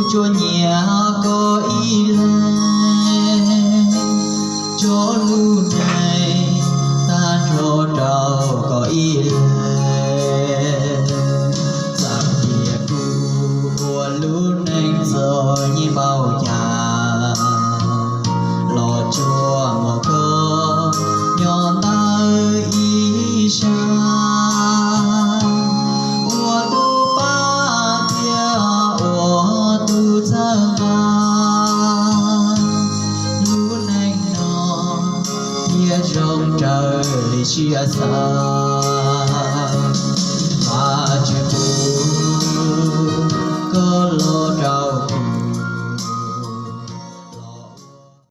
Tsuas nyiam koj ib leeg, tso lub neej tag nrho rau koj ib leeg. Txawm tias kuv ua lub neej txom nyem npaum cas, los tsuas muaj koj nyob ntawm ib sab, ua tus pab thiab ua tus txhawb nqa. Lub neej no thiaj zoo raws li siab xav, Vajtswv pub koj los